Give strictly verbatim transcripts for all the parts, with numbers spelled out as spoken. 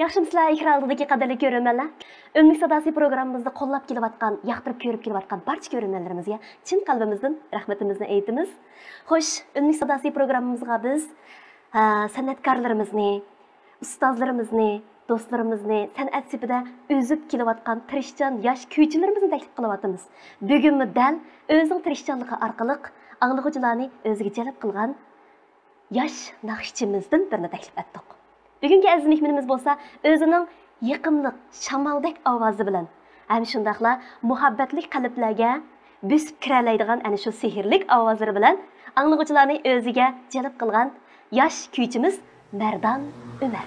ياخشىمۇسىلەر، ئېكران ئالدىدىكى قەدىرلىك كۆرۈرمەنلەر؟ ئۈنلۈك ساداسى پروگراممىمىزنى قوللاپ كېلىۋاتقان، ياقتۇرۇپ كۆرۈپ كېلىۋاتقان بارچە كۆرۈرمەنلىرىمىزگە چىن قەلبىمىزدىن رەھمىتىمىزنى ئېيتىمىز. خوش، ئۈنلۈك ساداسى پروگراممىمىزغا بىز، ھە، سەنئەتكارلىرىمىزنى، ئۇستازلىرىمىزنى، دوستلىرىمىزنى، سەنئەت سېپىدە ئۆسۈپ كېلىۋاتقان تىرىشچان ياش كۈيچىلىرىمىزنى تەكلىپ قىلىۋاتىمىز. بۈگۈنمۇ دەل ئۆزىنىڭ تىرىشچانلىقى ئارقىلىق ئاڭلىغۇچىلارنى ئۆزىگە جەلپ قىلغان ياش ناخشىچىمىزدىن بىرنى تەكلىپ ئەتتۇق. بۈگۈنكى ئەزىز مېھمىنىمىز بولسا ئۆزىنىڭ يېقىملىق شامالدەك ئاۋازى بىلەن ھەم شۇنداقلا مۇھەببەتلىك قەلبلەرگە بۆسۈپ كىرەلەيدىغان ئەنە شۇ سېھىرلىك ئاۋازلىرى بىلەن ئاڭلىغۇچىلارنى ئۆزىگە جەلپ قىلغان ياش كۈيچىمىز مەردان ئۆمەر.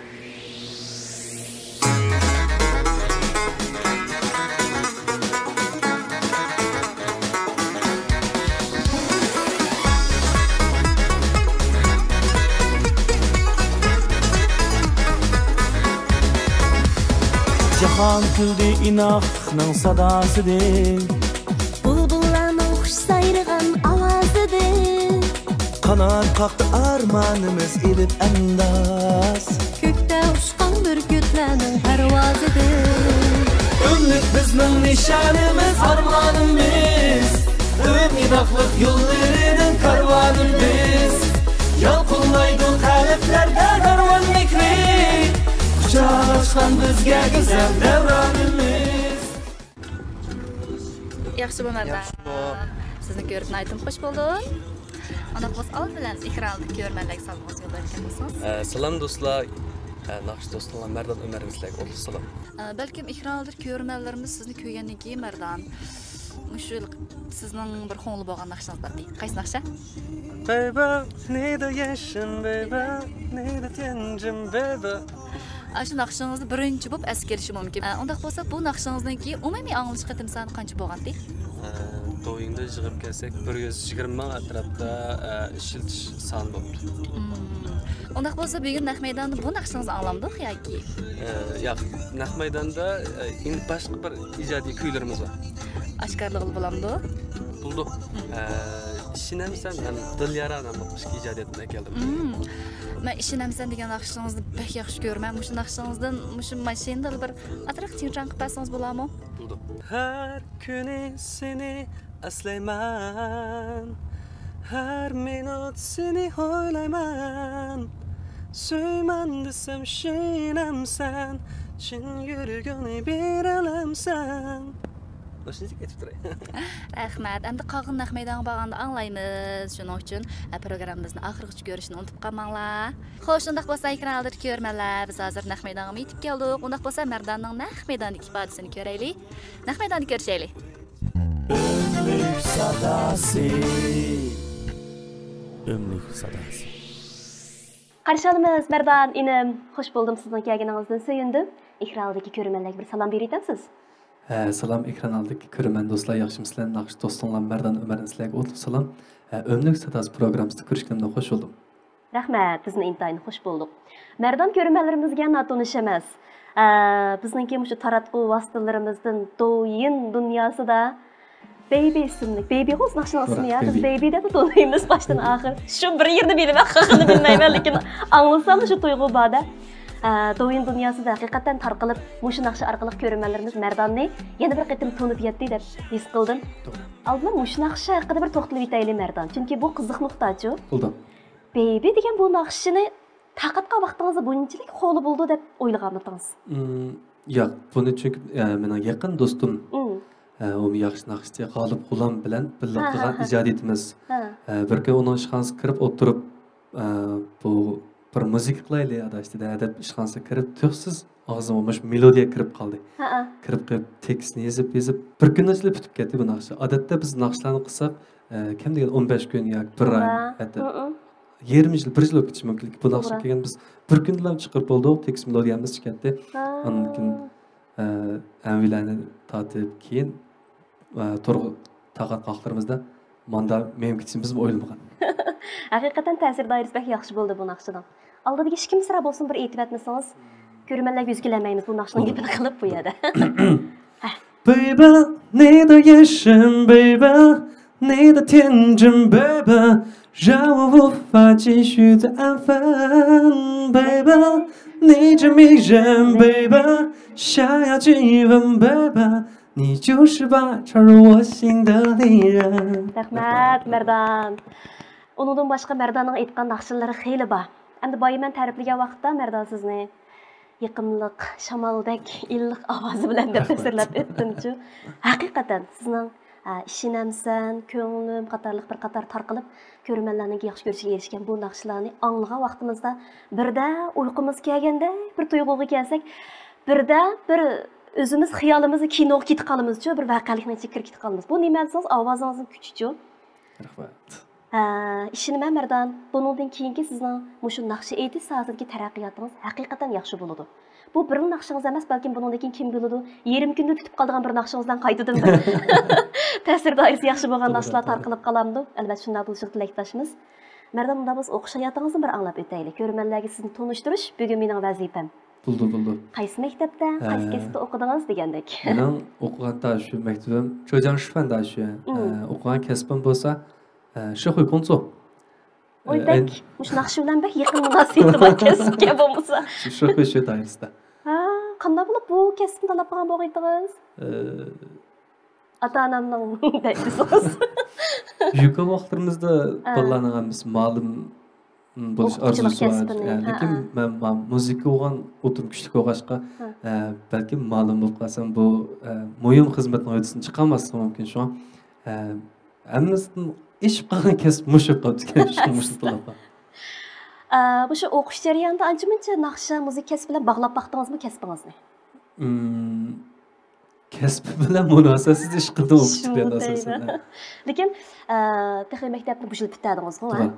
جاھان كۈلدى ئىناقلىقنىڭ ساداسىدىن. بۇلبۇللارنىڭ خۇش سايرىغان ئاۋازىدىن. قانات قاقتى ئارمانىمىز ئېلىپ ئەنداز. كۆكتە ئۇچقان بۈركۈتلەرنىڭ پەرۋازىدىن. ئۆملۈك بىزنىڭ نىشانىمىز، ئارمانىمىز. ئۆمىداقلىق يوللىرىنىڭ كارۋانى بىز. يالقۇنلايدۇ قەلبلەردە دەۋران مېھرى. قۇچاق ئاچقان بىزگە گۈزەل دەۋرانىمىز. ياخشىمۇ مەردان؟ ياخشىمۇ. سىزنى كۆرۈپ ناھايىتى خوش بولدۇم. ئانداق بولسا ئالدى بىلەن ئېكران ئالدىدىكى كۆرۈرمەنلەرگە سالامىڭىزنى يوللاپ ئۆتكەن بولسىڭىز. ئە، سالام دوستلار. ئە، ناخشىچى دوستۇڭلار مەردان ئۆمەرنىڭ سىلەرگە ئوتلۇق سالام. ئە، بەلكىم ئېكران ئالدىدىكى كۆرۈرمەنلىرىمىز سىزنى كۆرگەندىن كېيىن مەردان، مۇشۇ سىزنىڭ بىر كۆڭلى بولغان ناخشىڭىز بار دەيدۇ. قايسى ناخشا؟ بەيبە، نېدە يېشىم بەيبە، نېدە تيەنجىن بەيبە. ئاشۇ ناخشىڭىزنى بىرىنچى بولۇپ ئەسكە ئېلىشى مۇمكىن. ئە، ئۇنداق بولسا بۇ ناخشىڭىزنىڭكى ئومۇمىي ئاڭلىنىش قېتىم سانى قانچە بولغانتى؟ ئە، دويىڭدا يىغىپ كەلسەك بىر يۈز يىگىرمە مىڭ ئەتراپىدا، ئە، ئىشلىتىش سانى بوپتۇ. مم. ئۇنداق بولسا بۈگۈن نەق مەيداندا بۇ ناخشىڭىزنى ئاڭلامدۇق ياكى؟ ئە، ياق، نەق مەيداندا، ئە، ئەمدى باشقا بىر ئىجادىي كۈيلىرىمىز بار. ئاشكارىلىغىلى بولامدۇ؟ بولىدۇ. ئە، ئىشىنەمسەن ھەم دىليارا ناملىق ئىككى ئىجادىيەتنى ئەكەلدىم. مم. مەن ئىشىنەمسەن دېگەن ناخشىڭىزنى بەك ياخشى كۆرىمەن. مۇشۇ ناخشىڭىزدىن مۇشۇ ماشىنىدا بىر ئازراق چىڭچاڭ قىلىپ بەرسىڭىز بولامۇ؟ بولىدۇ. ھەر كۈنى سېنى ئەسلەيمەن، ھەر مىنۇت سېنى ئويلايمەن. سۆيىمەن دېسەم ئىشىنەمسەن، چىن يۈرىكىڭنى بېرەلەمسەن؟ مۇشۇنچىلىك ئېيتىپ تۇراي. رەھمەت. ئەمدى قالغان نەق مەيدانغا بارغاندا ئاڭلايمىز. شۇنىڭ ئۈچۈن، ئە، پروگراممىمىزنى ئاخىرغىچە كۆرۈشنى ئۇنتۇپ قالماڭلار. خوش، شۇنداق بولسا ئېكران ئالدىدىكى كۆرۈرمەنلەر، بىز ھازىر نەق مەيدانغىمۇ يېتىپ كەلدۇق. ئۇنداق بولسا مەرداننىڭ نەق مەيداندىكى ئىپادىسىنى كۆرەيلى. نەق مەيداندا كۆرۈشەيلى. ئۆملۈك ساداسى. ئۆملۈك ساداسى. قارشى ئالىمىز مەردان ئىنىم، خوش بولدۇم، سىزنىڭ كەلگىنىڭىزدىن سۆيۈندۈم. ئېكران ئالدىدىكى كۆرۈرمەنلەرگە بىر سالام بېرىۋېتەمسىز؟ ھە، سالام، ئېكران ئالدىدىكى كۆرۈرمەن دوستلار، ياخشىمۇسىلەر؟ ناخشىچى دوستۇڭلار مەردان ئۆمەردىن سىلەرگە ئوتلۇق سالام. ھە، ئۆملۈك ساداسى پروگراممىسىدا كۆرۈشكىنىمدىن خوش بولدۇم. رەھمەت، بىزمۇ ئىنتايىن خوش بولدۇق. مەردان كۆرۈرمەنلىرىمىزگە ناتونۇش ئەمەس. ئە، بىزنىڭكى مۇشۇ تاراتقۇ ۋاسىتىلىرىمىزدىن دويىن دۇنياسىدا بەيبى ئىسىملىك، بەيبىغۇ ناخشىنىڭ ئىسمى يا، بىز بەيبى دەپلا تونۇيمىز باشتىن ئاخىر. شۇ بىر يېرىنى بىلىمەن، خېقىنى بىلمەيمەن، لېكىن ئاڭلىسام شۇ تۇيغۇ بار-دە. ئە، دويىن دۇنياسىدا ھەقىقەتەن تارقىلىپ، مۇشۇ ناخشا ئارقىلىق كۆرۈرمەنلىرىمىز مەرداننى يەنە بىر قېتىم تونۇپ يەتتى دەپ ھېس قىلدىم. توغرا. ئالدىن مۇشۇ ناخشا ھەققىدە بىر توختىلىۋېتەيلى مەردان، چۈنكى بۇ قىزىق نۇقتاچۇ. بولدى. بەيبى دېگەن بۇ ناخشىنى تارقاتقان ۋاقتىڭىزدا بۇنچىلىك خولى بولىدۇ دەپ ئويلىغانمىدىڭىز؟ ئىم، ياق، بۇنى چۈنكى، ئە، مېنىڭ يېقىن دوستۇم، ئىم. ئە، ئۇمۇ ياخشى ناخشىچى غالىپ غۇلام بىلەن بىللە ھە، ھە، قىلغان ھە. ئىجادىيىتىمىز. ھە. ئە، بىر كۈنى ئۇنىڭ ئىشخانىسىغا كىرىپ ئولتۇرۇپ، ئە، بۇ بىر مۇزىكا قىلايلى ئاداش دېدى، ھە، دەپ ئىشخانىسىغا كىرىپ تۇيۇقسىز ئاغزىمغا مۇشۇ مېلودىيە كىرىپ قالدى. ھە، ھە. كىرىپ قېلىپ تېكىستنى يېزىپ، يېزىپ، بىر كۈننىڭ ئىچىدە پۈتۈپ كەتتى بۇ ناخشا. ئادەتتە بىز ناخشىلارنى قىلساق، ئە، كەم دېگەندە ئون بەش كۈن ياكى بىر ئاي، توغرا. ھەتتا ھە، ھە. يېرىم يىل، بىر يىل بولۇپ كېتىشى مۇمكىن. بۇ ناخشا توغرا. كەلگەن بىز بىر كۈندىلا چىقىرىپ بولدۇق، تېكىست مېلودىيەمىز چىقىپ كەتتى. ھە. ئاندىن كېيىن، ئە، ھەممىلەرنى تارتىپ كېيىن، ئە، تورغا تارقاتقانلىرىمىزدا ماندا مېڭىپ كېتىشىمىزمۇ ئويلىمىغان. ھەقىقەتەن تەسىر دائىرىسى بەك ياخشى بولدى بۇ ناخشىنىڭ. ئالدىدىكى ئىككىمىز سىرا بولسۇن بىر ئېيتىۋەتمىسىڭىز، كۆرۈرمەنلەرگە يۈز كېلەلمەيمىز بۇ ناخشىنىڭ بولدى. گېپىنى قىلىپ بۇ يەردە. بەيبە، نېدە يېشىم بەيبە، نېدە تيەنجىن بەيبە، 让我无法继续再安分，baby。你这迷人，baby，想要亲吻，baby。你就是把插入我心的利刃。 رەھمەت، مەردان. ئۇنىڭدىن باشقا مەرداننىڭ ئېيتقان ناخشىلىرى خېلى بار. ئەمدى بايىمەن تەرىپلىگەن ۋاقىتتا مەردان سىزنى يېقىملىق، شامالدەك ئىللىق ئاۋازى بىلەن دەپ تەسۋىرلەپ ئۆتتۈمچۇ. ھەقىقەتەن سىزنىڭ، ئە، ئىشىنەمسەن، كۆڭلۈم قاتارلىق بىر قاتار تارقىلىپ، كۆرۈرمەنلەرنىڭكى ياخشى كۆرۈشىگە ئېرىشكەن بۇ ناخشىلارنى ئاڭلىغان ۋاقتىمىزدا، بىردە ئۇيقۇمىز كەلگەندەك بىر تۇيغۇغا كەلسەك، بىردە بىر ئۆزىمىز خىيالىمىزدا كىنوغا كېتىپ قالىمىزچۇ، بىر ۋەقەلىكنىڭ ئىچىگە كىرىپ كېتىپ قالىمىز. بۇ نېمە دېسىڭىز، ئاۋازىڭىزنىڭ كۈچىچۇ. رەھمەت. ھە، ئىشىنىمەن مەردان، بۇنىڭدىن كېيىنكى سىزنىڭ مۇشۇ ناخشا ئېيتىش ساھەسىدىكى تەرەققىياتىڭىز ھەقىقەتەن ياخشى بولىدۇ. بۇ بىرلا ناخشىڭىز ئەمەس، بەلكىم بۇنىڭدىن كېيىن كىم بىلىدۇ، يېرىم كۈندە پۈتۈپ قالىدىغان بىر ناخشىڭىز بىلەن قايتىدىن بىر تەسىر دائىرىسى ياخشى بولغان ناخشىلار تارقىلىپ قالامدۇ؟ ئەلۋەتتە شۇنداق بولۇشىغا تىلەكداشمىز. مەردان، ئۇنداق بولسا ئوقۇش ھاياتىڭىزنى بىر ئاڭلاپ ئۆتەيلى. كۆرۈرمەنلەرگە سىزنى تونۇشتۇرۇش بۈگۈن مېنىڭ ۋەزىپەم. بولدى، بولدى. قايسى مەكتەپتە، قايسى كەسىپتە ئوقۇدىڭىز دېگەندەك. مېنىڭ ئوقۇغان داشۆ مەكتىۋىم چېجياڭ شىفەن داشۆ. ئوقۇغان كەسپىم بولسا، شېخۇي كۇڭزۇ. ۋوي، بەك مۇشۇ ناخشا بىلەن بەك يېقىن مۇناسىۋىتى بار كەسىپكەن بولمىسا. شېخۇي شۆ دائىرىسىدە. ھە، قانداق بولۇپ بۇ كەسىپنى تاللاپ قالغان بولغىيتىڭىز؟ ئاتا-ئانامنىڭ دەيدىسىڭىز. يۇقىرى ۋاقىتلىرىمىزدا بالىلارنىڭ ھەممىسى مۇئەللىم بولۇش ئارزۇسى بار. لېكىن مەن مۇزىكا بولغان ئوتتۇرا كۈچلۈك بولغاچقا، بەلكىم مۇئەللىم بولۇپ قالسام، بۇ مۇھىم خىزمەتنىڭ ھۆددىسىدىن چىقالماسلىقىم مۇمكىن. شۇڭا ھەممىسىدىن ئېشىپ قالغان كەسىپ مۇشۇ بولۇپ قاپتىكەن. شۇڭا مۇشۇنى تاللاپ قالدىم. بۇ شۇ ئوقۇش جەريانىدا ئانچە-مۇنچە ناخشا، مۇزىكا كەسپى بىلەن باغلاپ باقتىڭىزمۇ كەسپىڭىزنى؟ كەسپى بىلەن مۇناسىۋەتسىز ئىش قىلدىم ئوقۇتۇش بىلەن ئاساسەن. لېكىن، ئە، تېخى مەكتەپنى بۇ يىل پۈتتۈردىڭىزغۇ، ھە؟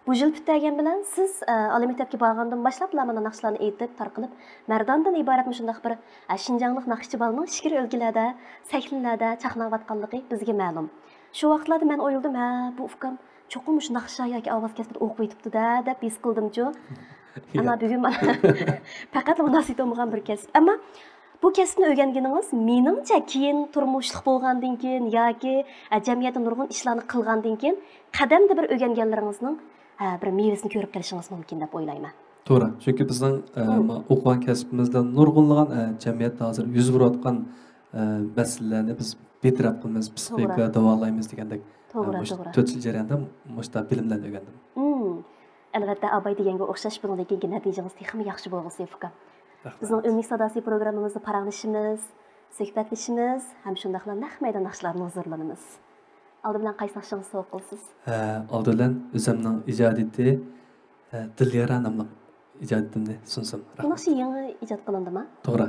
بۇ يىل پۈتتۈرگەن بىلەن سىز، ئە، ئالىي مەكتەپكە بارغاندىن باشلاپلا مانا ناخشىلارنى ئېيتىپ تارقىلىپ، مەرداندىن ئىبارەت مۇشۇنداق بىر، ئە، شىنجاڭلىق ناخشىچى بالىنىڭ ئىچكىرى ئۆلكىلەردە، سەھنىلەردە چاقناۋاتقانلىقى بىزگە مەلۇم. شۇ ۋاقىتلاردا مەن ئويلىدىم، ھە، بۇ ئۇكام چوقۇم مۇشۇ ناخشا ياكى ئاۋاز كەسپىدە ئوقۇۋېتىپتۇ-دە، دەپ ھېس قىلدىمچۇ. ئەمما بۈگۈن مانا پەقەتلا مۇناسىۋىتى بولمىغان بىر كەسىپ. ئەمما بۇ كەسىپنى ئۆگەنگىنىڭىز، مېنىڭچە، كېيىن تۇرمۇشلۇق بولغاندىن كېيىن ياكى، ئە، جەمئىيەتتە نۇرغۇن ئىشلارنى قىلغاندىن كېيىن قەدەمدە بىر ئۆگەنگەنلىرىڭىزنىڭ، ئە، بىر مېۋىسىنى كۆرۈپ قېلىشىڭىز مۇمكىن دەپ ئويلايمەن. توغرا. چۈنكى بىزنىڭ، ئە، ئوقۇغان كەسپىمىزدە نۇرغۇنلىغان، ئە، جەمئىيەتتە ھازىر يۈز بېرىۋاتقان، ئە، مەسىلىلەرنى بىز بىر تەرەپ قىلىمىز، پسىخىكا داۋالايمىز دېگەندەك. توغرا، مۇشۇ توغرا. تۆت يىل جەريانىدا مۇشۇنداق بىلىملەرنى ئۆگەندىم. ئەلۋەتتە، ئاباي دېگەنگە ئوخشاش، بۇنىڭدىن كېيىنكى نەتىجىڭىز تېخىمۇ ياخشى بولغۇسى، ئۇكام. رەھمەت. بىزنىڭ ئۈنلۈك ساداسى پروگراممىمىزدا پاراڭلىشىمىز، سۆھبەتلىشىمىز ھەم شۇنداقلا نەق مەيدان ناخشىلاردا ھۇزۇرلىنىمىز. ئالدى بىلەن قايسى ناخشىڭىزنى سوۋغا قىلىسىز؟ ھە، ئالدى بىلەن ئۆزۈمنىڭ ئىجادىيىتى، ھە، دىليارا ناملىق ئىجادىيىتىمنى سۇنسام. بۇ ناخشا يېڭى ئىجاد قىلىندىمۇ؟ توغرا.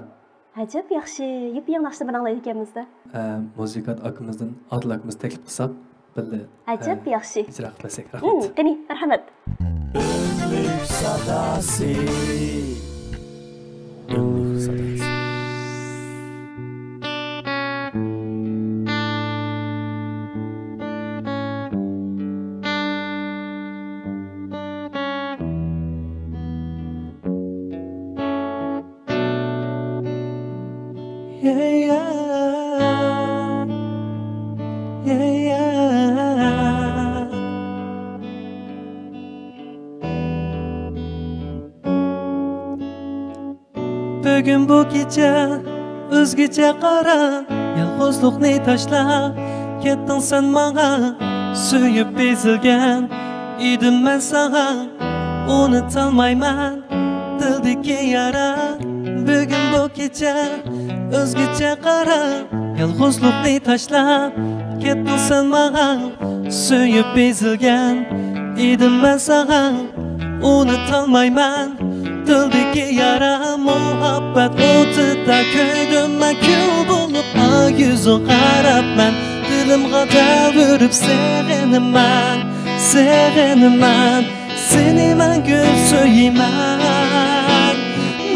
ئەجەب ياخشى، يېپيېڭى ناخشىلار بىلەن ئاڭلايدىكەنمىز-دە. ئە، مۇزىكانت ئاكىمىزدىن ئادىل ئاكىمىز تەكلىپ قىلساق، بىللە، ئەجەب ئە، ياخشى. ئىجرا قىلىپ بەرسەك. رەھمەت. قېنى، مەرھەمەت. ئۆملۈك ساداسى. ئۆملۈك ساداسى. بۈگۈن بۇ كېچە ئۆزگىچە قارا، يالغۇزلۇقنى تاشلا، كەتتىڭ سەن ماڭا. سۆيۈپ ئېزىلگەن ئىدىم مەن ساڭا، ئۇنتالمايمەن دىلدىكى يارا. بۈگۈن بۇ كېچە ئۆزگىچە قارا، يالغۇزلۇقنى تاشلا، كەتتىڭ سەن ماڭا. سۆيۈپ ئېزىلگەن ئىدىم مەن ساڭا، ئۇنتالمايمەن دىلدىكى يارا. مۇھەببەت ئوتىدا كۆيدۈم مەن، كۈل بولۇپ ئاي يۈزۈڭ قاراپ مەن، دىلىمغا تەۋرىپ سېغىنىمەن، سېغىنىمەن. سېنى مەڭگۈ سۆيىمەن.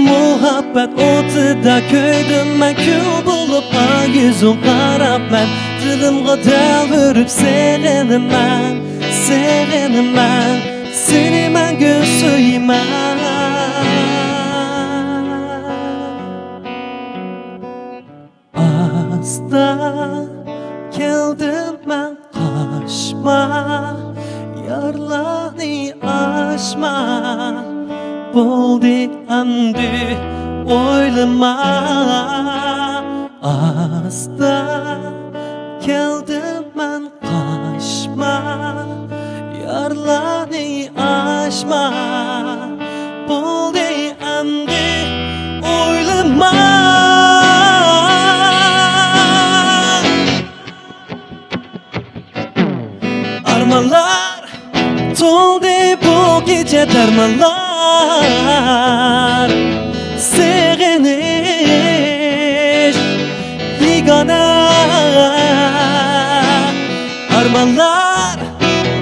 مۇھەببەت ئوتىدا كۆيدۈم مەن، كۈل بولۇپ ئاي يۈزۈڭ قاراپ مەن، دىلىمغا تەۋرىپ سېغىنىمەن، سېغىنىمەن. سېنى مەڭگۈ سۆيىمەن. ئاستا كەلدىم مەن، قاچما يارلار. بولدى ئەمدى ئويلىما، ئاستا كەلدىم مەن قاچما، يارلارنى ئاچما، بولدى ئەمدى ئويلىما. ئارمانلار تولدى بۇ كېچە، دەرمانلار سېغىنىش يېگانە. ئارمانلار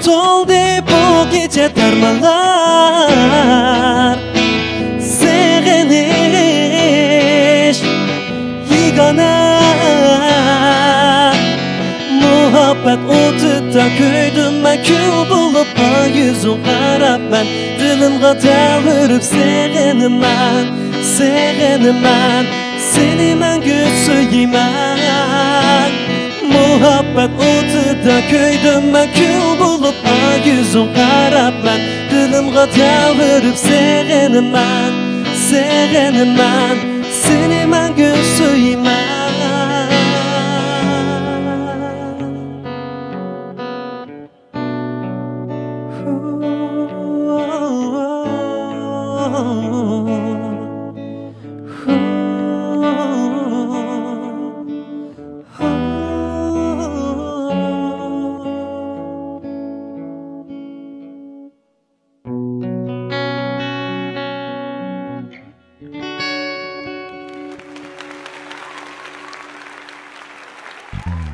تولدى بۇ كېچە، دەرمانلار سېغىنىش يېگانە. مۇھەببەت ئوتىدا كۆيدۈم مەن كۈل بولۇپ، ئاي يۈزۈڭ قاراپ مەن دىلىمغا تەۋرىپ سېغىنىمەن، سېغىنىمەن، سېنى مەڭگۈ سۆيىمەن. مۇھەببەت ئوتىدا كۆيدۈم مەن كۈل بولۇپ، ئاي يۈزۈڭ قاراپ مەن دىلىمغا تەۋرىپ سېغىنىمەن، سېغىنىمەن، سېنى مەڭگۈ سۆيىمەن.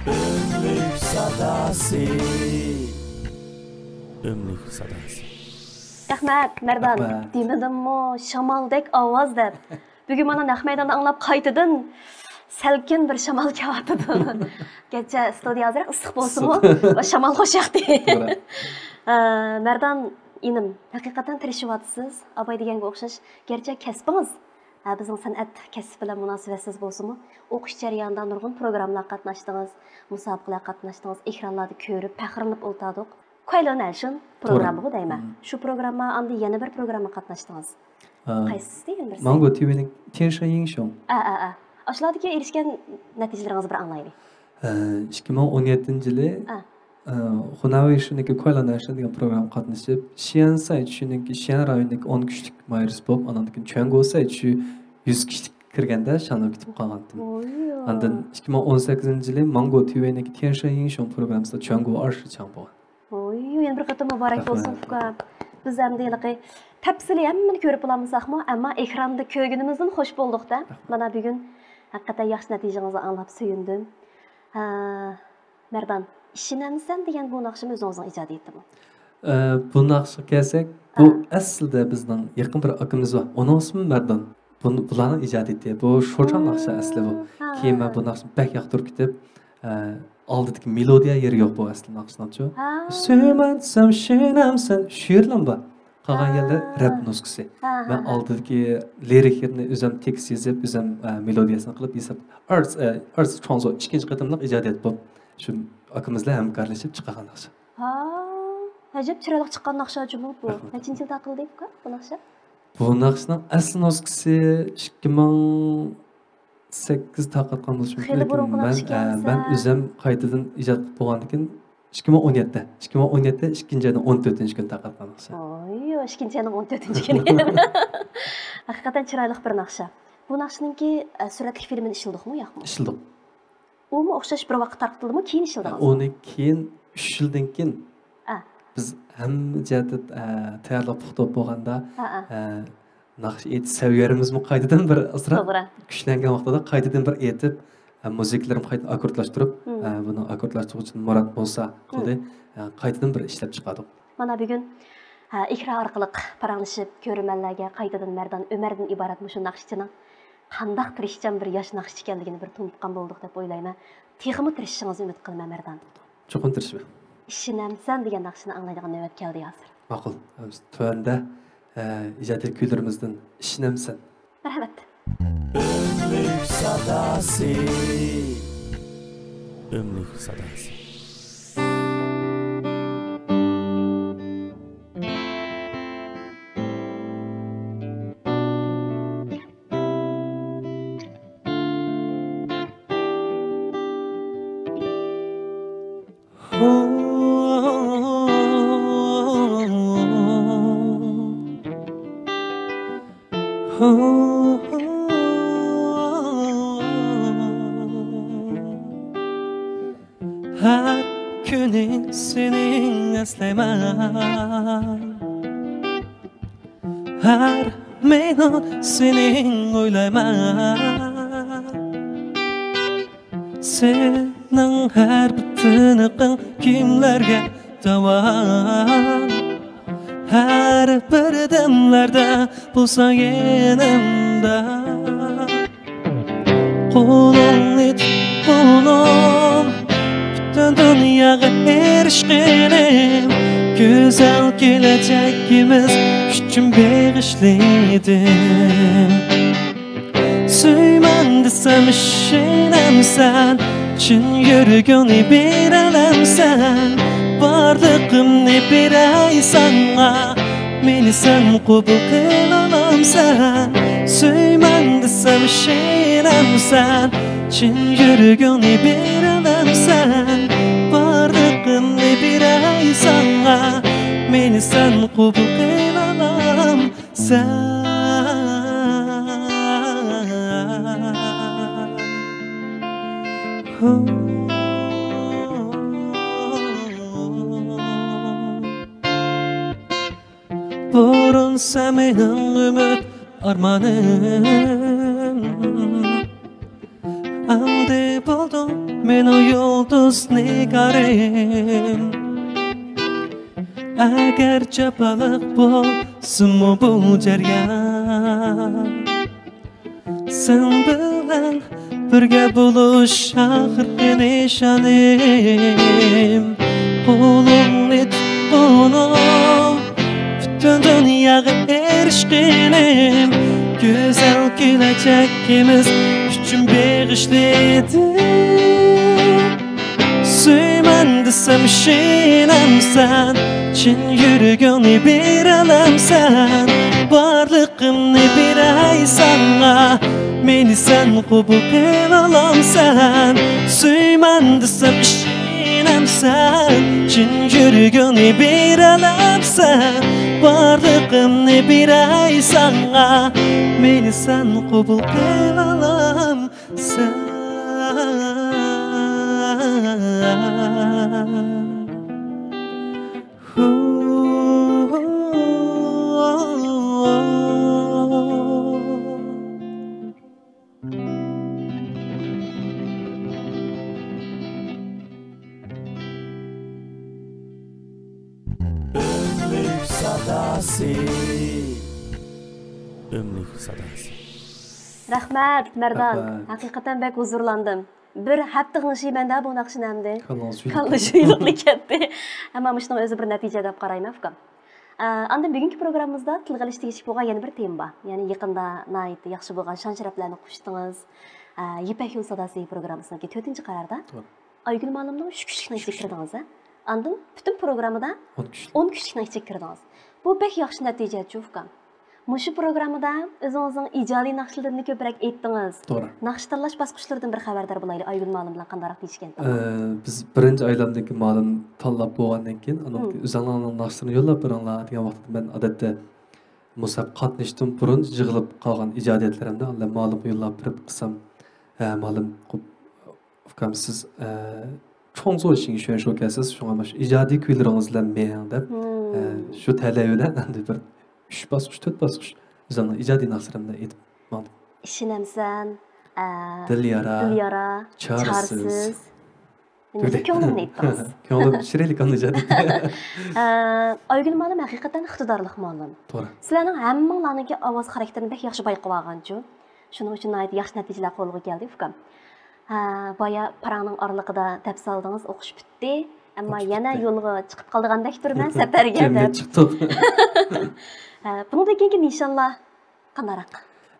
ئۆملۈك ساداسى. ئۆملۈك ساداسى. رەھمەت، مەردان. رەھمەت. دېمىدىممۇ شامالدەك ئاۋاز دەپ؟ بۈگۈن مانا نەق مەيداندا ئاڭلاپ قايتىدىن سەلكىن بىر شامال كېلىۋاتىدۇ. گەرچە ستۇدىيە ئازراق ئىسسىق بولسىمۇ، ئىسسىق. شامال خوش ياقتى. توغرا. ئە، مەردان ئىنىم، ھەقىقەتەن تىرىشىۋاتىسىز. ئاباي دېگەنگە ئوخشاش، گەرچە كەسپىڭىز، ئە، بىزنىڭ سەنئەت كەسپى بىلەن مۇناسىۋەتسىز بولسىمۇ، ئوقۇش جەريانىدا نۇرغۇن پروگراممىلارغا قاتناشتىڭىز، مۇسابىقىلەرگە قاتناشتىڭىز، ئېكرانلاردا كۆرۈپ پەخىرلىنىپ ئولتۇردۇق. كۇەيلۆنەنشىن توغرا. پروگراممىغۇ دەيمەن. مم. شۇ پروگرامما ئاندىن يەنە بىر پروگراممىغا قاتناشتىڭىز. ئا، قايسىسى يەنە بىرسى؟ ماڭگو تىۋىنىڭ تيەنشەن ئىڭشۇڭ. ئا، ئا، ئا. ئاشۇلاردىكى ئېرىشكەن نەتىجىلىرىڭىزنى بىر ئاڭلايلى. ئە، ئىككى مىڭ ئون يەتتىنچى يىلى، ئا. ئە، خۇناۋېي شىنىڭكى كۇەيلۆنەنشىن دېگەن پروگراممىغا قاتنىشىپ، شيەن سەي چۈنىڭكى شيەن رايونىدىكى ئون كۈچلۈك مايرىس بولۇپ، ئاناندىن كېيىن چۈەنگو سەي چۈ يۈز كۈچلۈك كىرگەندە شاڭلىپ كېتىپ قالغانتىم. ئويۇ. ئاندىن ئىككى مىڭ ئون سەككىزىنچى يىلى ماڭگو تىۋىنىڭكى تيەنشەن ئىڭشۇڭ پروگراممىسىدا چۈەنگو ئارشى چاڭ بولغان. ئوي، يەنە بىر قېتىم مۇبارەك بولسۇن، رەھمەت. ئۇكا. بىز ئەمدى ھېلىقى تەپسىلىي ھەممىنى كۆرۈپ بولالمىساقمۇ، ئەمما ئېكراندا كۆرگىنىمىزدىن خوش بولدۇق-دە. رەھمەت. مانا بۈگۈن ھەقىقەتەن ياخشى نەتىجىڭىزنى ئاڭلاپ سۆيۈندۈم. ھە، مەردان، ئىشىنەمسەن دېگەن بۇ ناخشىمۇ ئۆزىڭىزنىڭ ئىجادىيىتىمۇ؟ ئە، بۇ ناخشىغا كەلسەك، بۇ ھە. ئەسلىدە بىزنىڭ يېقىن بىر ئاكىمىز بار. ئۇنىڭ ئىسمى مەردان. بۇ، بۇلارنىڭ ئىجادىيىتى. بۇ شوچاڭ ناخشا ئەسلى بۇ. ھا، كېيىن ھا، مەن ھا. بۇ ناخشىنى بەك ياقتۇرۇپ كېتىپ، ئە، ئالدىدىكى مېلودىيە يېرى يوق بۇ ئەسلى ناخشىنىڭچۇ. ھا. سۆيمەن دېسەم، ئىشىنەمسەن، شۇ يەرلەرمۇ بار. قالغان ھا. يەرلەر رەپ نۇسخىسى. ھا، ھا، مەن ھا. ئالدىدىكى لىرىك يېرىنى ئۆزۈم تېكىست يېزىپ، ئۆزۈم، ئە، مېلودىيەسىنى قىلىپ ياساپ، ئارتىس، ئە، ئارتىس چوڭزو ئىككىنچى قېتىملىق ئىجادىيەت بۇ. شۇ ئاكىمىز بىلەن ھەمكارلىشىپ چىقارغان ناخشا. ھا، ئەجەب چىرايلىق چىققان ناخشا جۇمۇ بۇ. رەھمەت. نەچچىنچى يىل تارقىلدى ئۇكا بۇ ناخشا؟ بۇ ناخشىنىڭ ئەسلى نۇسخىسى ئىككى مىڭ سەككىز تارقاتقان بولۇشى مۇمكىن، خېلى لېكىن بۇرۇنقى مەن، ناخشا ئىكەن ئە، دېسە. مەن ئۆزۈم قايتىدىن ئىجاد قىلىپ بولغاندىن كېيىن، ئىككى مىڭ ئون يەتتە، ئىككى مىڭ ئون يەتتە ئىككىنچى ئاينىڭ ئون تۆتىنچى كۈنى تارقاتقان ناخشا. ئوي، ئىككىنچى ئاينىڭ ئون تۆتىنچى كۈنى. ھەقىقەتەن چىرايلىق بىر ناخشا. بۇ ناخشىنىڭكى، ئە، سۈرەتلىك فىلىمىنى ئىشلىدۇقمۇ، ياقمۇ؟ ئىشلىدۇق. ئۇمۇ ئوخشاش بىر ۋاقىت تارقىتىلدىمۇ، كېيىن ئىشلىدىڭىزمۇ؟ ئۇنى كېيىن، ئۈچ يىلدىن كېيىن ئا. بىز ھەممە جەھەتتە، ئە، تەييارلىق پۇختا بولۇپ بولغاندا، ئا، ئا. ئە، ناخشا ئېيتىش سەۋىيەمىزمۇ قايتىدىن بىر ئازراق توغرا. كۈچلەنگەن ۋاقتىدا قايتىدىن بىر ئېيتىپ، ئە، مۇزىكىلىرىمۇ قايتىدىن ئاككوردلاشتۇرۇپ، مم. ئە، بۇنىڭ ئاككوردلاشتۇرغۇچىنى مۇرات بولسا قىلدى. مم. ئە، قايتىدىن بىر ئىشلەپ چىقاردۇق. مانا بۈگۈن، ھە، ئېكران ئارقىلىق پاراڭلىشىپ، كۆرۈرمەنلەرگە قايتىدىن مەردان ئۆمەردىن ئىبارەت مۇشۇ ناخشىچىنىڭ قانداق تىرىشچان بىر ياش ناخشىچى ئىكەنلىكىنى بىر تونۇتقان بولدۇق دەپ ئويلايمەن. تېخىمۇ تىرىشىشىڭىزنى ئۈمىد قىلىمەن، مەردان. چوقۇم تىرىشىمەن. ئىشىنەمسەن دېگەن ناخشىنى ئاڭلايدىغان نۆۋەت كەلدى ھازىر. ماقۇل. تۆۋەندە، ئە، ئىجادىي كۈيلىرىمىزدىن ئىشىنەمسەن. مەرھەمەت. ئۆملۈك ساداسى. ئۆملۈك ساداسى. ھەر كۈنى سېنى ئەسلەيمەن، ھەر مىنۇت سېنى ئويلايمەن. سېنىڭ ھەر بىر تىنىقىڭ كۈنلەرگە داۋان، ھەر بىر دەملەردە بولساڭ يېنىمدا. قولۇڭنى تۇتقىنىم، پۈتۈن دۇنياغا ئېرىشكىنىم، گۈزەل كېلەچەكىمىز ئۈچۈن بېغىشلىدىم. سۆيىمەن دېسەم ئىشىنەمسەن، چىن يۈرىكىڭنى بېرەلەمسەن؟ بارلىقىمنى بېرەي ساڭا، مېنى سەن قوبۇل قىلالامسەن؟ سۆيىمەن دېسەم ئىشىنەمسەن، چىن يۈرىكىڭنى بېرەلەمسەن؟ بارلىقىمنى بېرەي ساڭا، مېنى سەن قوبۇل قىلالامسەن؟ بۇرۇن سەن مېنىڭ ئۈمىد ئارمانىم، ئەمدى بولدۇڭ مېنىڭ يۇلتۇز نىگارىم. ئەگەر جاپالىق بولسىمۇ بۇ جەريان، سەن بىلەن بىرگە بولۇش ئاخىرقى نىشانىم. قولۇڭنى تۇتقىنىم، پۈتۈن دۇنياغا ئېرىشكىنىم، گۈزەل كېلەچەكىمىز ئۈچۈن بېغىشلىدىم. سۆيىمەن دېسەم ئىشىنەمسەن؟ چىن يۈرىكىڭنى بېرەلەمسەن؟ بارلىقىمنى بېرەي ساڭا، مېنى سەن قوبۇل قىلالامسەن؟ سۆيىمەن دېسەم ئىشىنەمسەن؟ چىن يۈرىكىڭنى بېرەلەمسەن؟ بارلىقىمنى بېرەي ساڭا، مېنى سەن قوبۇل قىلالامسەن؟ ئۆملۈك ساداسى. ئۆملۈك ساداسى. رەھمەت، مەردان. رەھمەت. ھەقىقەتەن بەك ھۇزۇرلاندىم. بىر ھەپتە غىڭشىيمەن-دە بۇ ناخشىنى ئەمدى. كاللا شۇيلۇق كەتتى. ئەمما مۇشۇنىڭ ئۆزى بىر نەتىجە دەپ قارايمەن، ئۇكام. ئە، ئاندىن بۈگۈنكى پروگراممىمىزدا تىلغا ئېلىش تېگىشلىك بولغان يەنە بىر تېما بار. يەنى يېقىندا ناھايىتى ياخشى بولغان شان-شەرەپلەرنى قوشتىڭىز. ئە، يىپەك يولى ساداسى پروگراممىسىنىڭكى تۆتىنچى قاراردا توغرا. ئايگۈل مۇئەللىمنىڭ ئۈچ كۈچلۈكنىڭ ئىچىگە كىردىڭىز، ھە؟ ئاندىن پۈتۈن پروگراممىدا ئون كۈچلۈك. ئون كۈچلۈكنىڭ ئىچىگە كىردىڭىز. بۇ بەك ياخشى نەتىجە، ئۇكام. مۇشۇ پروگراممىدا ئۆزىڭىزنىڭ ئىجادىي ناخشىلىرىنى كۆپرەك ئېيتتىڭىز. توغرا. ناخشا تاللاش باسقۇچلىرىدىن بىر خەۋەردار بولايلى، ئايگۈل مۇئەللىم بىلەن قانداقراق دېيىشكەن؟ ئە، بىز بىرىنچى ئايلامدىكى مۇئەللىم تاللاپ بولغاندىن كېيىن، ئانىڭدىن مم. كېيىن ئۆزۈڭلارنىڭ ناخشىلىرىنى يوللاپ بېرىڭلار دېگەن ۋاقىتتا مەن ئادەتتە مۇشۇ قاتنىشىشتىن بۇرۇن يىغىلىپ قالغان ئىجادىيەتلىرىمنى ئاندىن مۇئەللىمگە يوللاپ بېرىپ قىلسام، ھە، مۇئەللىم، ئۇكام، سىز، ئە، چوڭ زور ئىشىڭىز شۇ، شۇ كەلسىز، شۇڭا مانا شۇ ئىجادىي كۈيلىرىڭىز بىلەن مېڭىڭ دەپ، مم. ئە، شۇ تەلەي بىلەن ئەمدى بىر ئۈچ باسقۇچ، تۆت باسقۇچ ئۆزۈمنىڭ ئىجادىي ناخشىلىرىمنى ئېيتىپ ماڭدىم. ئىشىنەمسەن، ئە، دىليارا، دىليارا، چارىسىز. چارىسىز. نېمىشقا كۆڭلۈمنى ئېيتتىڭىز؟ كۆڭلۈم شىرىنلىك ئاندىن ئىجادىي. ئە، ئايگۈل مۇئەللىم ھەقىقەتەن ئىقتىدارلىق مۇئەللىم. توغرا. سىلەرنىڭ ھەممىڭلارنىڭكى ئاۋاز خاراكتېرىنى بەك ياخشى بايقىۋالغانچۇ. شۇنىڭ ئۈچۈن ناھايىتى ياخشى نەتىجىلەر قولغا كەلدى، ئۇكام. ھە، بايا پاراڭنىڭ ئارىلىقىدا دەپ سالدىڭىز، ئوقۇش پۈتتى. ئەمما ئوقۇش يەنە پۈتتى. يولغا چىقىپ قالىدىغاندەك تۇرىمەن سەپەرگە دەپ. جەمئىيەت چىقتۇق. ھە، بۇنىڭدىن كېيىنكى نىشانلار قانداقراق؟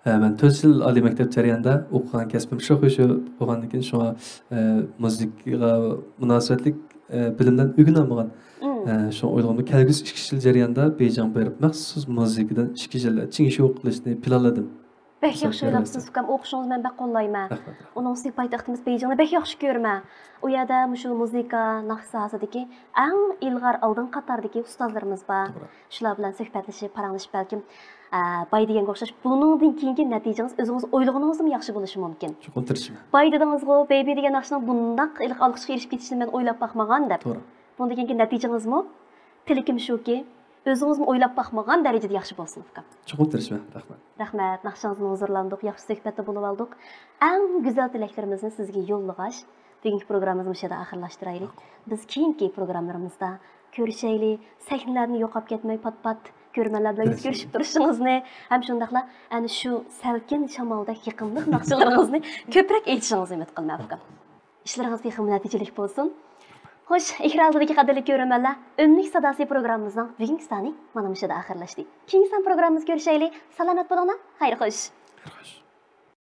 ھە، مەن تۆت يىل ئالىي مەكتەپ جەريانىدا ئوقۇغان كەسپىم شوخۇيشۇ بولغاندىن كېيىن، شۇڭا، ئە، مۇزىكىغا مۇناسىۋەتلىك، ئە، بىلىملەرنى ئۆگىنەلمىغان. مم. ئە، شۇڭا ئويلىغىنىم كەلگۈسى ئىككى يىل جەريانىدا بېيجىڭغا بېرىپ مەخسۇس مۇزىكىدىن ئىككى يىل چىڭشۇ قىلىشنى پىلانلىدىم. بەك ياخشى ئويلاپسىز، ئۇكام. ئوقۇشىڭىزنى مەن بەك قوللايمەن. رەھمەت، رەھمەت. ئۇنىڭ ئۈستىگە پايتەختىمىز بېيجىڭنى بەك ياخشى كۆرىمەن. ئۇ يەردە مۇشۇ مۇزىكا، ناخشا ساھەسىدىكى ئەڭ ئىلغار، ئالدىنقى قاتاردىكى ئۇستازلىرىمىز بار. توغرا. شۇلار بىلەن سۆھبەتلىشىپ، پاراڭلىشىپ، بەلكىم ئە، باي دېگەنگە ئوخشاش، بۇنىڭدىن كېيىنكى نەتىجىڭىز ئۆزىڭىز ئويلىغىنىڭىزدىنمۇ ياخشى بولۇشى مۇمكىن. چوقۇم تىرىشىمەن. باي دېدىڭىزغۇ، بەيبى دېگەن ناخشىنىڭ بۇنداق ھېلىقى ئالقىشقا ئېرىشىپ كېتىشىنى مەن ئويلاپ باقمىغان دەپ. توغرا. بۇنىڭدىن كېيىنكى نەتىجىڭىزمۇ، تىلىكىم شۇكى، ئۆزىڭىزمۇ ئويلاپ باقمىغان دەرىجىدە ياخشى بولسۇن، ئۇكام. چوقۇم تىرىشىمەن. رەھمەت. رەھمەت. ناخشىڭىزدىن ھۇزۇرلاندۇق، ياخشى سۆھبەتتە بولۇۋالدۇق. ئەڭ گۈزەل تىلەكلىرىمىزنى سىزگە يوللىغاچ، بۈگۈنكى پروگراممىمىزنى مۇشۇ يەردە ئاخىرلاشتۇرايلى. بىز كېيىنكى پروگراملىرىمىزدا كۆرۈشەيلى. سەھنىلەردىن يوقاپ كەتمەي، پات-پات كۆرۈرمەنلەر بىلەن يۈز كۆرۈشۈپ تۇرۇشىڭىزنى ھەم شۇنداقلا ئەنە شۇ سەلكىن شامالدەك يېقىملىق ناخشىلىرىڭىزنى كۆپرەك ئېيتىشىڭىزنى ئۈمىد قىلىمەن، ئۇكام. ئىشلىرىڭىز تېخىمۇ نەتىجىلىك بولسۇن. خوش، ئېكران ئالدىدىكى قەدىرلىك كۆرۈرمەنلەر، ئۈملۈك ساداسى پروگراممىمىزنىڭ بۈگۈنكى سانى مانا مۇشۇ يەردە ئاخىرلاشتى. كېيىنكى سان پروگراممىمىزدا كۆرۈشەيلى. سالامەت بولۇڭلار. خەير خوش. خەير خوش.